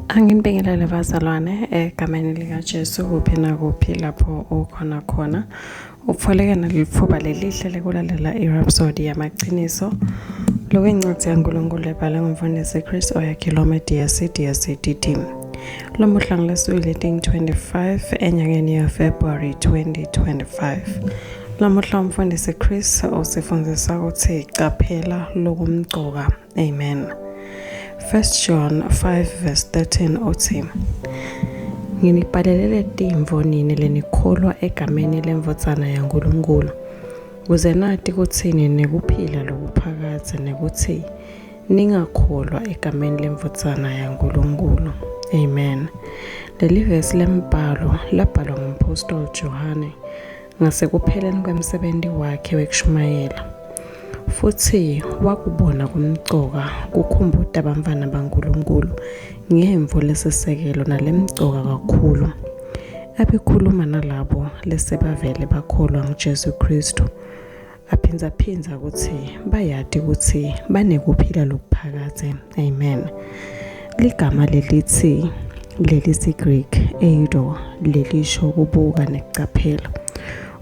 Anginibingelele bazalwane egameni likaJesu kuphi nakuphi lapho ukhona khona. Upfoleke nalelitfuba lelihle lekulalela iRhapsody yamaqiniso. Lokuyincwadi yaNkulunkulu ebhalwe ngumfundisi Chris Oyakhilome DSC DSCDD. Lomuhla ngilesibili 25 enyangeni yaFebruary 2025. Lamuhla umfundisi Chris usifundzisa ukuthi qaphela lokumcoka. Amen. 1 John 5 verse 13 uthi Nginibhalele letimvo nini lenikholwa egameni lemvodzana yaNkulunkulu kuze nati kutsi ninekuphila lokuphakadze nekutsi ningakholwa egameni lemvodzana yaNkulunkulu. Amen. Leli vesi lembhalo labhalwa ngumphostoli Johane ngasekupheleni kwemsebenti wakhe wekushumayela. Futsi wakubona kumcoka kukhumbuta bantfwana baNkulunkulu ngemvo lesisekelo nalemcoka kakhulu. Abekhuluma nalabo lesebavele bakholwa nguJesu Khristu. Aphindzaphindza kutsi bayati kutsi banekuphila lokuphakadze. Amen. Ligama lelitsi lelisiGreek eido lelisho kubuka nekucaphela.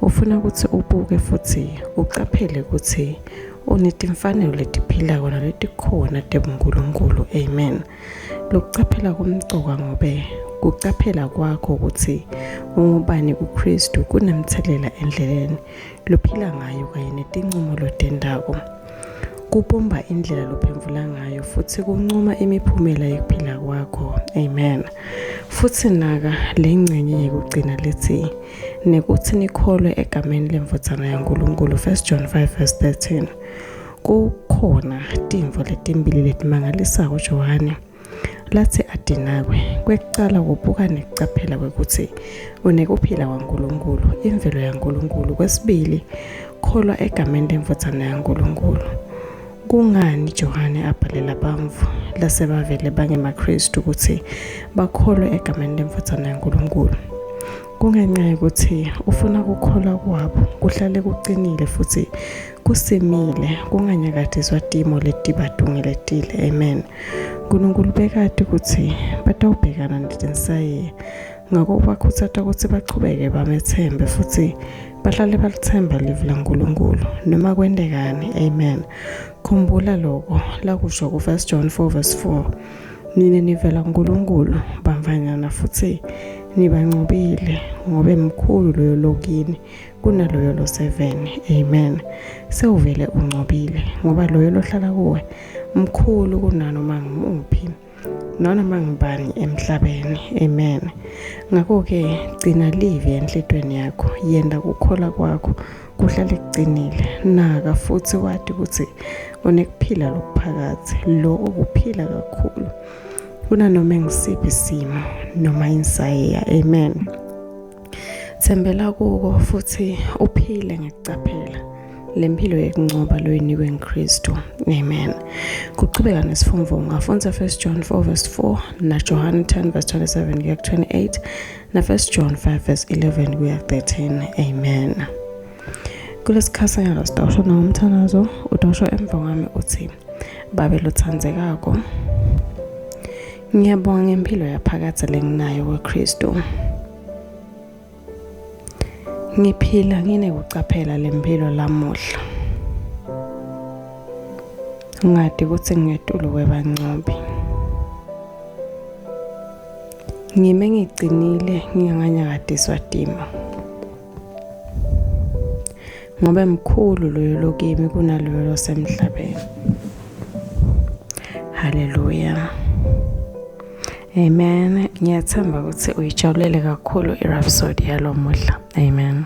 Ufuna kutsi ubuke futhi ucaphele kutsi unetimfanelo letiphilako naletikhona tebuNkulunkulu. Amen. Lokucaphela kumcoka ngobe kucaphela kwakho kutsi ungubani kuKristu kunemtselela endleleni lophila ngayo kanye netincumo lotentako. Kubumba indlela lophendvula ngayo futsi kuncuma imiphumela yekuphila kwakho. Amen. Futsi naka le ngcenye yekugcina letsi nekutsi nikholwe egameni lemvodzana yaNkulunkulu 1 John 5 verse 13. Kukhona tintfo letimbili letimangalisako Johane latsi adinakwe. Kwekucala kubuka nekucaphela kwekutsi unekuphila kwaNkulunkulu, imvelo yaNkulunkulu. Kwesibili, kholwa egameni lemvodzana yaNkulunkulu. Kungani Johane abhalela bantfu lasebavele bangemaKhristu kutsi bakholwe egameni lemvodzana yaNkulunkulu? Kungenxa yekutsi ufuna kukholwa kwabo kuhlale kucinile futhi kusimile, kunganyakatiswa timo letibatungeletile. Amen. Nkulunkulu bekati kutsi batawubhekana netinsayeya, ngako ubakhutsata kutsi bachubeke bametsembe futhi bahlale balitsemba livi laNkulunkulu noma kwentekani. Amen. Khumbula loko lakusho ku-1 John 4 verse 4. Nine nivela kuNkulunkulu bamfanyana futhi nibancobile ngobe mkhulu loyo lokini kunaloyo loseveni. Amen. Sewuvele uncobile ngoba loyo lohlala kuwe mkhulu kunanoma ngumuphi nanoma ngubani emhlabeni. Amen. Ngakho-ke gcina livi enhlitweni yakho, yenta kukholwa kwakho kuhlale kucinile. Naka futhi wati ukuthi unekuphila lokuphakadze. Loko kuphila kakhulu kunanoma ngisiphi isimo noma insayeya. Amen. Thembela kuko futhi uphile ngekucaphela lempilo yekuncoba loyinikwe nguKristu. Amen. Kuchubeka nesifundvo ungafundza 1 John 4 verse 4 na John 10 verse 27 kuya 28 na 1 John 5 verse 11 kuya 13. Amen. Kulesikhathi nyalo sitawusho nawo utawusho emva kwami uthi Babe lotsandzekako ngiyabonga ngempilo yaphakadze lenginayo kuKristu. Ngiphila nginekucaphela lempilo lamuhla. Ngati kutsi ngingetulu kwebancobi. Ngime ngicinile nginganganyakatiswa timo. Ngobe mkhulu loyo lokimi kunaloyo losemhlabeni. Haleluya. Amen. Ngiyathemba ukuthi uyijabulele kakhulu iRhapsody yalomuhla. Amen.